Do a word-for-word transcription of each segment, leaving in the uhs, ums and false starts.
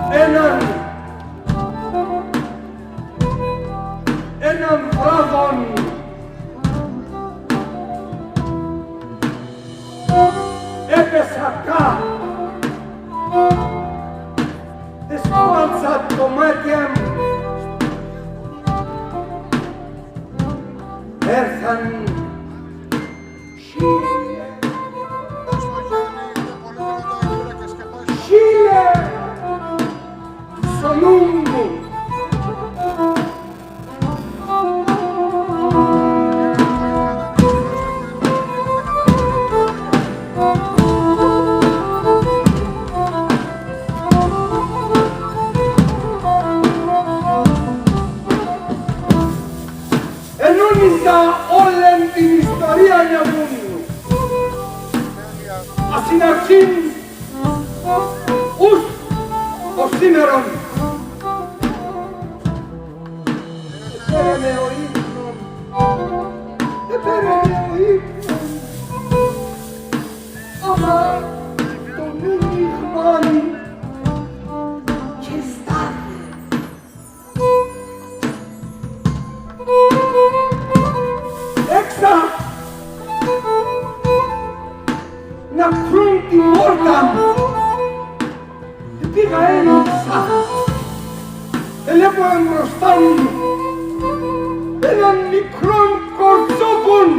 Έναν, έναν βράδον έπεσα κα, εσπάλτσα το μάτι μ', έρθαν χίλια, χίλια σο νου μ'. Ενόνιζα όλεν την ιστορίαν ατουν, ας σην αρχήν ους το σήμερον. Επέρε με ο ύπνον, επέρε με ο ύπνον, άμα το νου μ' ηχμάν 'κ' εστάθεν. Έξα να κρούν' την πόρταν. Επήγα, ένοξα. Ελέπω εμπροστά μ' έναν μικρόν κορτσόπον.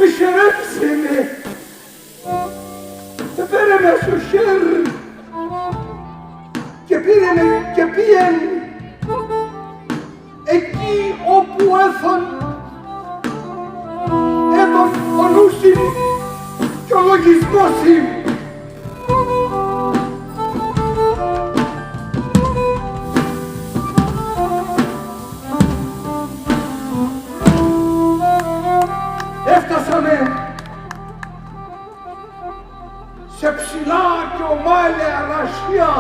Εσερρέπισε με. Επέρε με σο χέρ' και επήρε με και επήεν εκεί όπου έθον έτον ο νους μ' και ο λογισμός μ'. Έφτασαμε σε ψηλά και ομάλεα ραχία,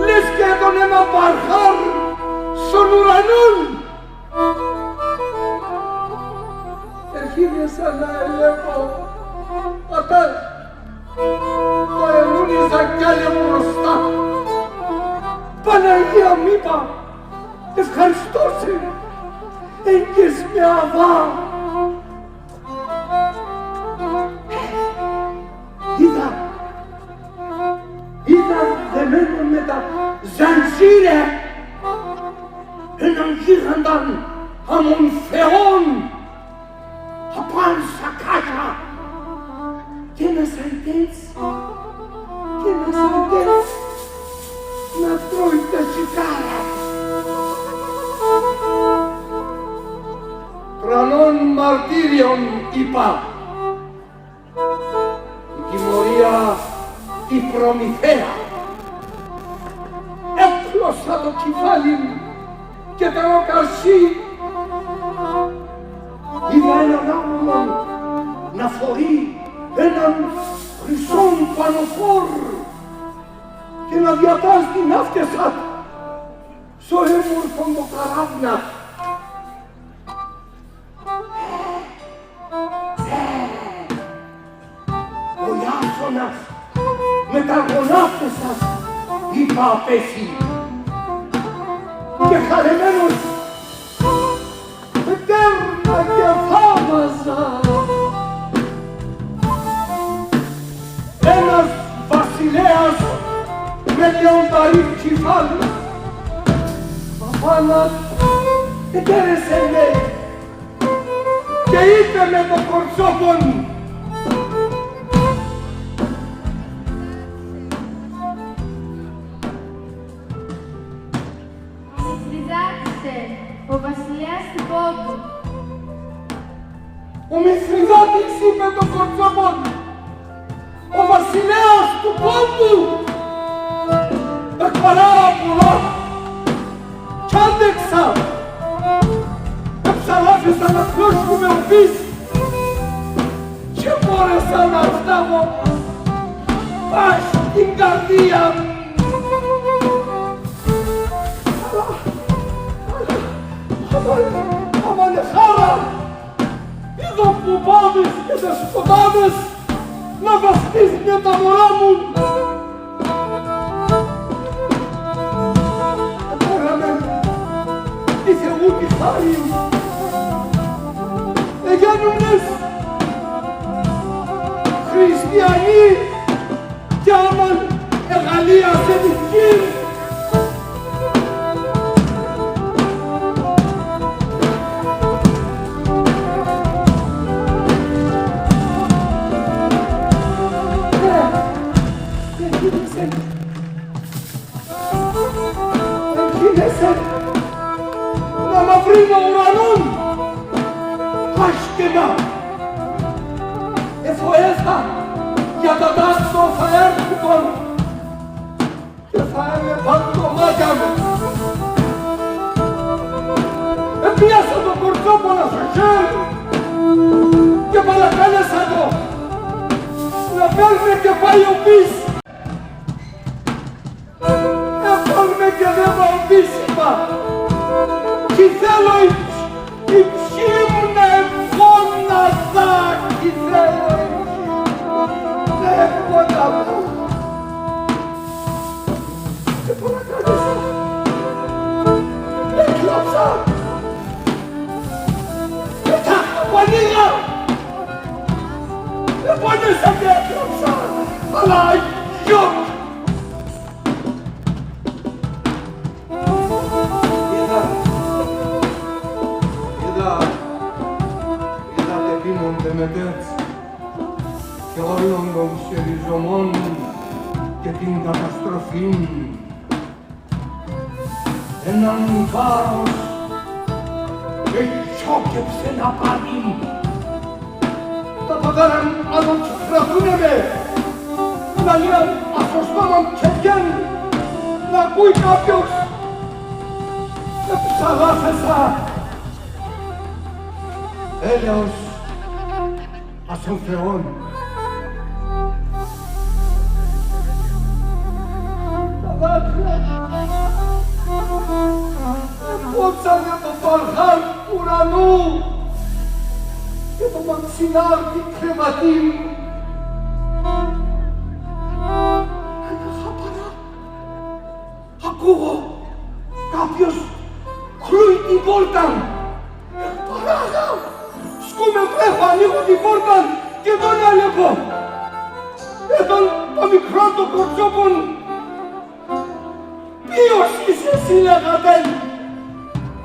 λες και έτον έναν παρχάρ' σον ουρανόν. Ερχίνεσα να ελέπω, ατά, το ενούνιζα κι άλλο εμπροστά. Παναγία μ', είπα, ευχαριστώ σε, έγκες με αβά. Είδα, είδα δεμένον με τα ζαντζίρια έναν γίγανταν άμον Θεόν απάν' σα κάκια κι ένας αητέτς, κι ένας αητέτς να τρώει τα τσιγκάρα. Τρανόν μαρτύριον, είπα, η τιμωρία τη Προμηθέα. Έκλωσα το κιφάλι μ' και τ' ανακαρσί. Είδα έναν άμμον να φορεί έναν χρυσόν πανοφόρ' και να διατάς' την άφτεσσαν σο έμορφον το καράβ' να Ο Ιάσονας με τα γονάτια σ' θα πέσει. Και χαρεμένος, με τέρνα και θάμασα. Ένας βασιλέας με λεονταρί κιφάλ', απάν' ετέρεσεν με και είπε με το κορτσόπον: «Ο Μυθριδάτης, ε, ο βασιλέας του Πόντου». «Ο Μυθριδάτης», είπε το κορτσόπον, «ο βασιλέας του Πόντου. Εκ παρά πολλά κι άντεξα. Εψαλάφισα να κλώσκουμαι ουπείς κι εμπόρεσα να στάγω πα σην καρδίαν μ'». Αχ, αχ, αχ, άμαν, άμαν εχάρα. Είδω ποπάδες και δεσποτάδες να βαφτίζ'νε τα μωρά μουν. Επέγαμεν τη Θεού τη χάρη. Εγένουμ'νες χριστιανοί κι άμαν εγαλίασεν η ψυχή μ'. Εγίνεσεν, εγίνεσεν να μαυρύν'ν' ο ουρανόν. Άσχετα, εφοέθα για τ' ατά ατό θα έρχουτον και θα έλεπαν τ' ονόκια μ'. Επίασα το κορτσόπον ατό χ̌έρ' και παρακάλεσα το να παίρ' με και πάει ουπείς. Εφέρ' με και δέβα ουπείς, είπα, κι θέλω η ψ-, η ψυχή μ' να ευγόνατα, κι θέλω η ψυχή μ' να ευγόνατα. Και παρακάλεσα. Έκλαψα. Πετάχτω π' ανοίγα. Επόνεσα και έκλαψα. Αλλά γιοκ. Είδα, είδα, είδα τ' επίμον τ' εμετέρτς και όλον τον ξεριζωμόν και την καταστροφήν. Έναν βάρος ετσιόκεψεν απάν' μ'. Τα ποδάρια μ' ανακυκλωθούνε με, να λύαν ας το στόμα μ' κι εβγαίν', να ακούει κάποιος. Εψαλάφεσα. Έλεος ας τον Θεόν. Τα δάκρυα επότσανε το παρχάρ' τ' ουρανού και το μαντσινάρ' τη κρεβατή μ'. Ένα χαπαρά. Ακούγω κάποιος κλούει την πόρταν. Παράγα! Σκούμαι, τρέχω, ανοίγω την πόρταν και τον έλεπω. Έτον το μικρόν το κορτσόπον. Ποίος είσαι εσύ, λέγατεν,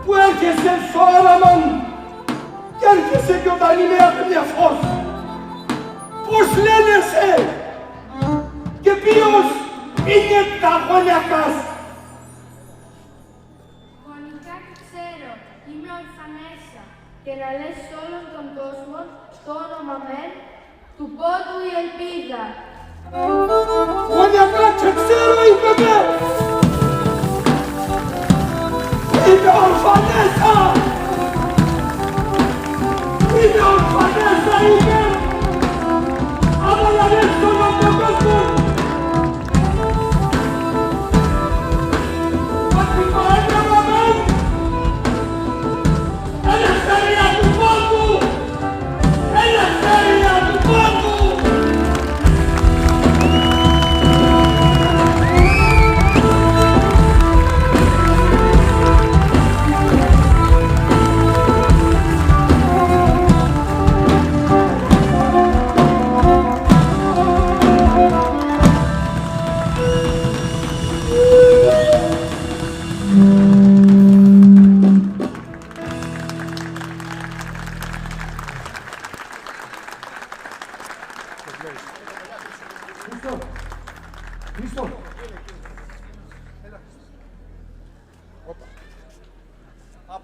που έρχεσαι σ' οράμα μ' κι έρχεσαι κι όταν είμαι αγνεφός; Πώς λένε σε; Και ποίος είναι τα γονιακά σ'; Γονικά τι ξέρω, είμαι ορφανέσσα. Και να λες σ' όλον τον κόσμον το όνομά μ', του Πόντου η ελπίδα. Γονιακά τ' εξέρω, είπε με. Είμαι ορφανέσσα. Είμαι ορφανέσσα, είμαι. Άμα να λες σ' όλον τον κόσμον. Ελευθερία του Πόντου! Ελευθερία του Πόντου!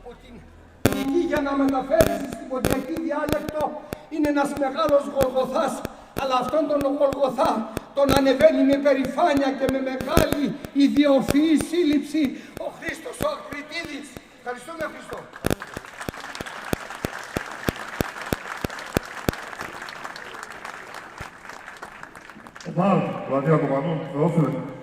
από την Αττική για να μεταφέρει στην ποντιακή διάλεκτο, είναι ένας μεγάλος Γολγοθάς, αλλά αυτόν τον Γολγοθά τον ανεβαίνει με περηφάνεια και με μεγάλη ιδιοφυή σύλληψη ο Χρήστος ο Ακριτίδης. Ευχαριστούμε, Χρήστο. Οπαδ, πλατεία Κοπανών, Θεόφιλε.